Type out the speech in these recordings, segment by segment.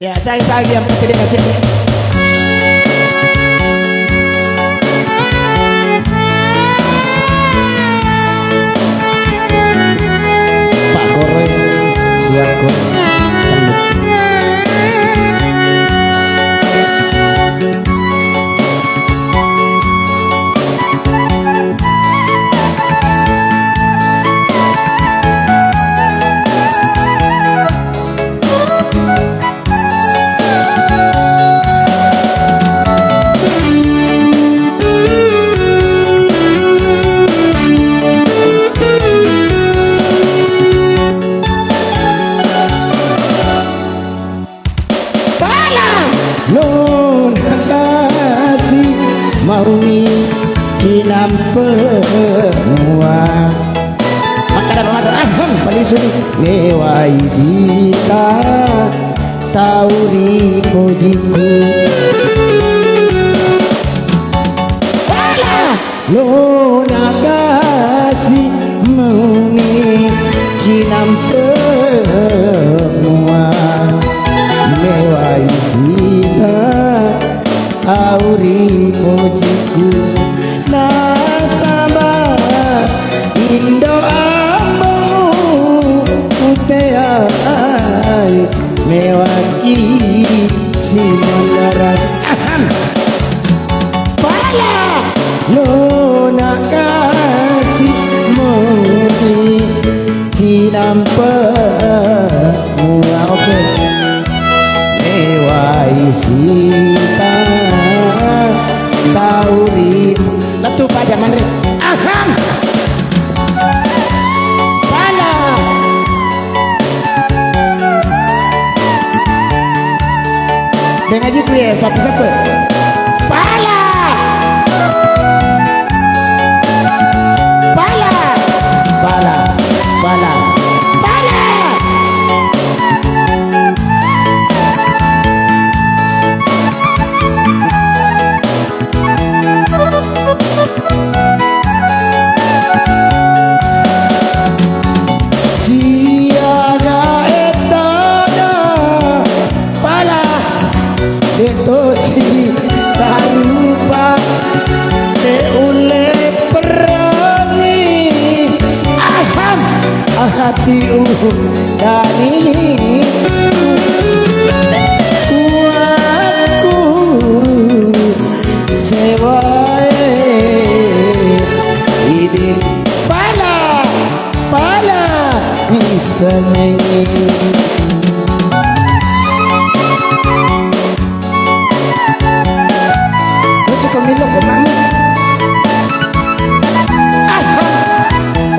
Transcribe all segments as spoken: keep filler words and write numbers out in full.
Ya, saya, saya yang penting dia ngecek. Pak Koroi, Tuan Koroi. Pala! Lo nakasi mauni cinampe mua. Makkeda pamata, aham, palisuni. Mewai sita tau ri pojiku. Pala! Lo nakasi mauni cinampe mua. Mewai sita tau ri pojiku. Nasaba indo ambomu uteai mewaki simangarat. Ahan. Pala lo nakasi muni cinampe mua. Oke. Mewai sita tau ri. Lettu Pak Jamanri. Ahan. Pala. Dengaji ku ya, sapu-sapu. Pala. Pala. Pala. Pala. Pala. Siaga etana pala detosi tarupa te ulle perangi. Aham. Ahati udani kuatku sewae idi pala pala misengi. Musi ko milo ko mami. Ah,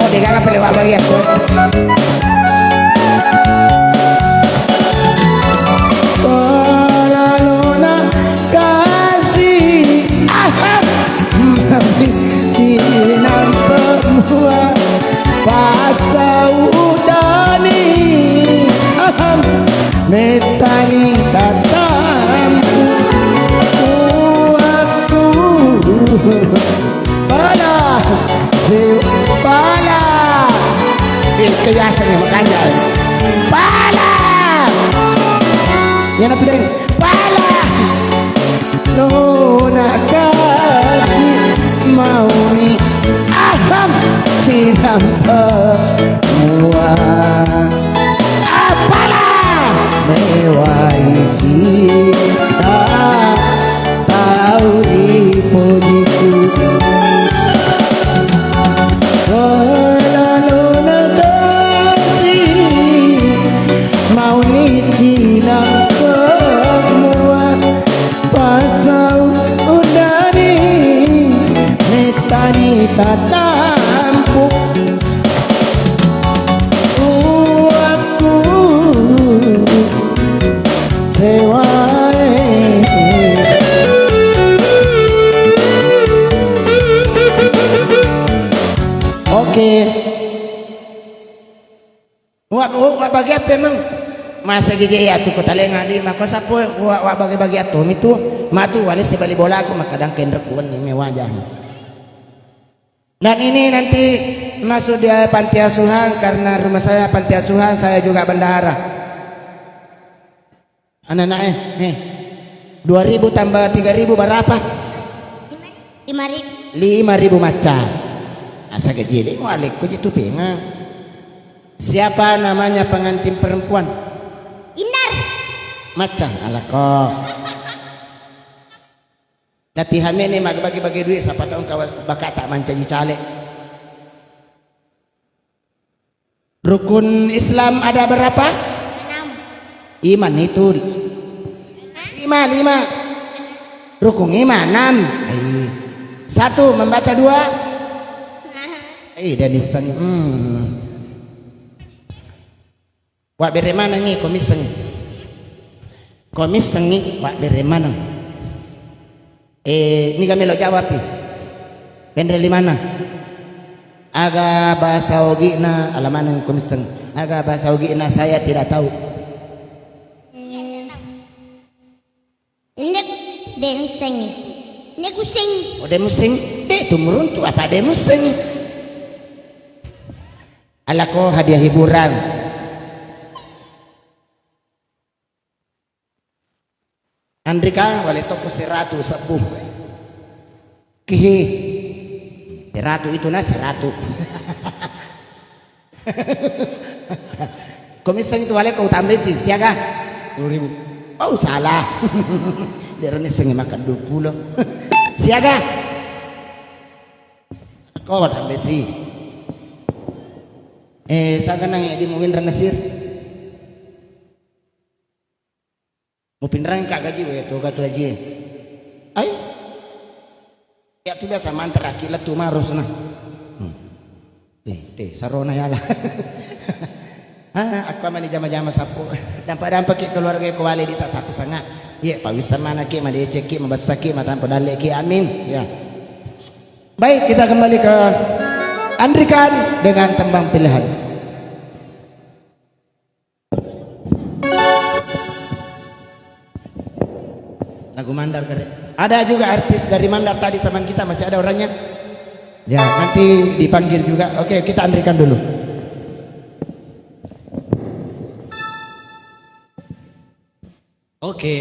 oh, de gaga pale wa bagi aku. Palalona kasi, ah, mami cinampe mua. Pasaudani, aham, metani tatampu uakku. Pala, se-, pala. Eh, kebiasaan ya, makanya. Pala. Ya, nanti deh. Pala. Lo nakasi mauni, aham, cinampe mua. Apala mewai sita tau ri pojiku. Lo nakasi mauni cinampe mua. Pasau udani metani tatampu uakku sewae. Oke. Wa, wa, wa bagi apa emang? Masa gigi ya tu kota lenga di mako sapo wa, wa bagi-bagi atu mitu matu wali sebali bolaku makadang kendra kuan ni mewajah. Dan ini nanti masuk di panti asuhan karena rumah saya panti asuhan, saya juga bendahara. Anak-anak eh, eh. Dua ribu tambah tiga ribu berapa? Lima ribu. Lima ribu macca. Asa gaji dek mu alekko jitu penga. Siapa namanya pengantin perempuan? Indar. Macca alako. Latihan ini magbagi-bagi duit, siapa tahu engkau bakat tak mancaji caleg. Rukun Islam ada berapa? Enam. Iman itu. Hah? Lima, lima. Rukun iman enam. Ai. Satu membaca dua. Nah. Eh, dan Islam. Hmm. Wabbere manengngi ko missengngi. Ko missengngi wabbere maneng. Eh, niga melo jawab pi? Penre limanna. Aga bahasa Ogi'na, ala maneng ko misseng. Aga bahasa Ogi'na saya tidak tahu. Inde de mussengngi. Inde kussengngi. Oh, de mussengngi. De tu muruntu apa de mussengngi? Alako hadiah hiburan. Andrika, wale tokko seratu sebbu. Kihi. Seratu itu na seratu. Ko misseng itu wale ko utambai pi, siaga? Sepuluh ribu. Oh, salah. Dero nissengngi makan dua puluh. Siaga? Ko tambai si. Eh, saga nang di mawinra nasir. Mupinrang ka gaji we toga tu aji. Ai. Ya tu biasa mantra ki lettu marus na. Hmm. Te, te, sarona yala. Ah, aku mani jama-jama sapu. Dampa-dampa ki keluarga ko wale di tak sapu sanga. Ye, pawisa mana ki, madecek ki, mabessa ki, matampa dalle ki. Amin. Ya. Baik, kita kembali ke Andrikan dengan tembang pilihan. Lagu Mandar kere. Ada juga artis dari Mandar tadi, teman kita masih ada orangnya. Ya, nanti dipanggil juga. Oke, kita Andrikan dulu. Oke.